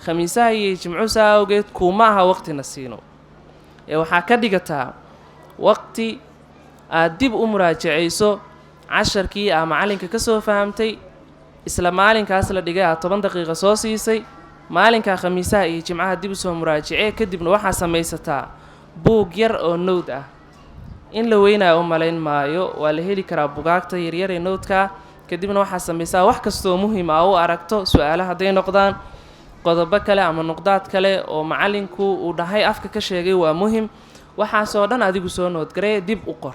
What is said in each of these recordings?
Khamiisaha iyo Jimcuhu saa awgeed kuuma aha waqtina siino ee waxaa ka dhigataa waqti aad dib u muraajacayso casharkii aa macallinka ka soo fahamtay isla maalinkaas la dhigay, aad 10 daqiiqo soo siisay. Maalinkaa Khamiisaha iyo Jimcaha dib usoo muraajacee. Kadibna waxaa samaysataa buug yar oo note ah. In la weynaayo u malayn maayo, waa la heli karaa bugaagta yaryar ee note-ka. Kadibna waxaa samaysaa wax kastoo muhim ah u aragto, su-aalo hadday noqdaan, qodobo kale ama nuqdaad kale oo macallinku uu dhahay, afka ka sheegay, waa muhim, waxaasoo dhan adigu soo note garee, dib u qor.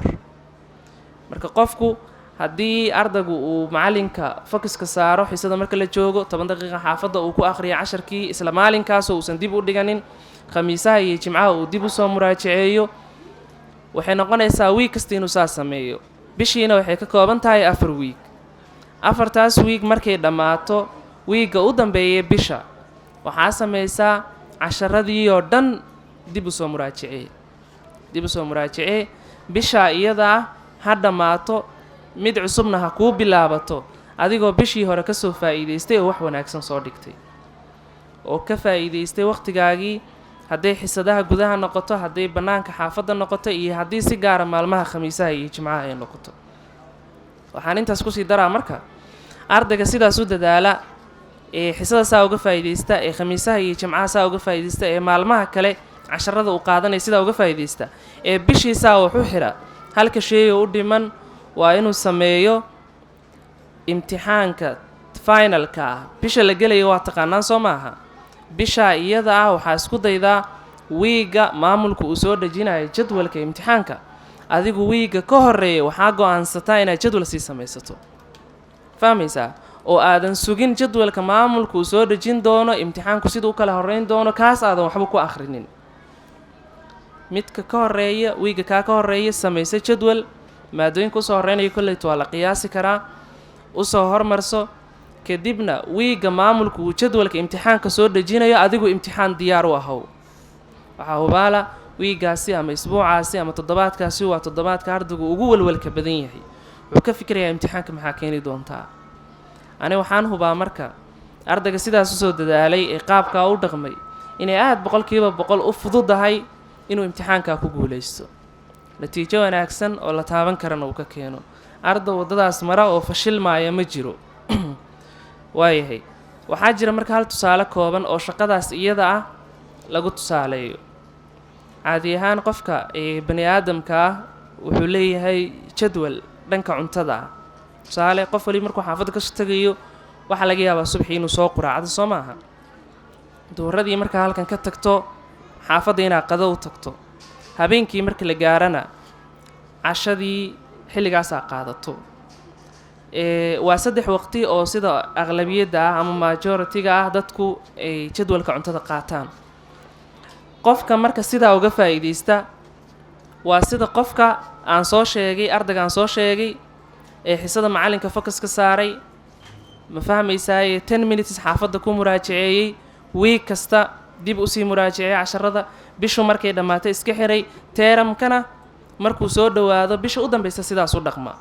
Marka qofku haddii ardaygu uu macallinka focus-ka saaro xisada marka la joogo, 10 daqiiqa xaafadda uu ku akhriyo casharkii isla maalinkaasoo uusan dib u dhiganin, Khamiisaha iyo Jimcaha uu dib usoo muraajaceeyo, waxay noqonaysaa wiig kasta inuu saas sameeyo. Bishiina waxay ka kooban tahay 4 wiig. Afartaas wiig markay dhammaato, wiigga u dambeeyay bisha waxaa samaysaa casharadii oo dhan dib usoo muraajacee, dib usoo muraajacee. Bishaa iyadaa ha dhammaato, mid cusubna ha kuu bilaabato, adigoo bishii hore ka soo faa'iidaystay oo wax wanaagsan soo dhigtay oo ka faa'iidaystay waqtigaagii, hadday xisadaha gudaha noqoto, hadday bannaanka xaafadda noqoto, iyo haddii si gaara maalmaha Khamiisaha iyo Jimcaha ay noqoto. Waxaan intaas kusii daraa, marka ardayga sidaas u dadaala ee xisada saa uga faa'iidaysta, ee Khamiisaha iyo Jimcaha saa uga faa'iidaysta, ee maalmaha kale casharada uu qaadanaya sidaa uga faa'iidaysta, ee bishii saa wax u xira, halka sheega u dhiman waa inuu sameeyo imtixaanka finalka ah. Bisha la gelaya waa taqaanaan, soo maaha? Bishaa iyada ah waxaa isku daydaa wiigga maamulku uu soo dhejinayo jadwalka imtixaanka, adigu wiigga ka horeeya waxaa go-aansataa inaad jadwal sii samaysato, fahmaysaa? Oo aadan sugin jadwalka maamulku uu soo dhejin doono, imtixaanku sida u kala horreyn doono, kaas aadan waxba ku akhrinin. Midka ka horeeya, wiigga kaa ka horeeya, samayso jadwal. Maadooyinka usoo horreynaya kolleyta waa la qiyaasi karaa, usoo hormarso. Kadibna wiigga maamulku uu jadwalka imtixaanka soo dhejinayo, adigu imtixaan diyaar u ahow. Waxaa hubaala wiiggaasi ama isbuucaasi ama toddobaadkaasi waa toddobaadka ardaygu ugu walwalka badan yahay. Wuxuu ka fikirayaa imtixaanka maxaa keeni doontaa. Ani waxaan hubaa marka ardayga sidaas usoo dadaalay ee qaabkaa u dhaqmay inay aada 100% u fududahay inuu imtixaankaa ku guulaysto, natiijo wanaagsan oo la taaban karana uu ka keeno. Arday waddadaas mara oo fashilmaaya ma jiro. Waayahay, waxaa jira marka hal tusaale kooban oo shaqadaas iyada ah lagu tusaaleeyo. Caadi ahaan qofka ee bani aadamka ah wuxuu leeyahay jadwal dhanka cuntada ah. Tusaale, qof wali markuu xaafadda kasoo tegayo waxaa laga yaabaa subaxii inuu soo quraacdo, soo maaha? Duhuradii markaa halkan ka tagto xaafadda inaad qado u tagto, habeenkii marka la gaarana cashadii xilligaasaa qaadato. Waa saddex waqti oo sida aqlabiyadda ah ama majority-ga ah dadku ay jadwalka cuntada qaataan. Qofka marka sidaa uga faa'iidaysta waa sida qofka aan soo sheegay, ardayga aan soo sheegay ee xisada macallinka focus ka saaray, ma fahmaysaaye? 10 minutes xaafadda ku muraajaceeyey, wiig kasta dib usii muraajaceeyey casharada, bishu markay dhammaatay iska xiray, term-kana markuu soo dhowaado bisha u dambeysa sidaas u dhaqma.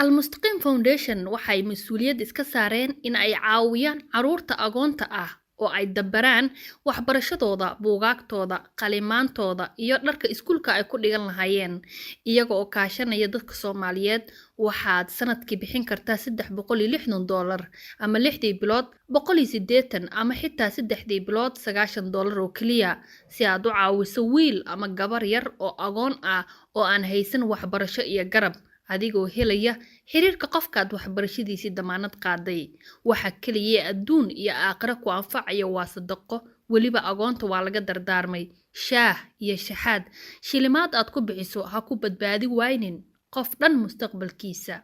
Almustaqiim Foundation waxay mas-uuliyad iska saareen in ay caawiyaan caruurta agoonta ah oo ay dabaraan waxbarashadooda, buugaagtooda, qalimaantooda iyo dharka iskuulka ay ku dhigan lahaayeen, iyaga oo kaashanaya dadka Soomaaliyeed. Waxaad sanadkii bixin kartaa $360, ama lixdii bilood 180, ama xitaa saddexdii bilood $90 oo keliya, si aad u caawiso wiil ama gabar yar oo agoon ah oo aan haysan waxbarasho iyo garab, adigoo helaya xiriirka qofkaad waxbarashadiisii damaanad qaaday. Waxa keliya ee adduun iyo aakhiro ku anfacaya waa sadaqo. Weliba agoonta waa laga dardaarmay shaah iyo shaxaad. Shilimaad aad ku bixiso ha ku badbaadi waynin qof dhan mustaqbalkiisa.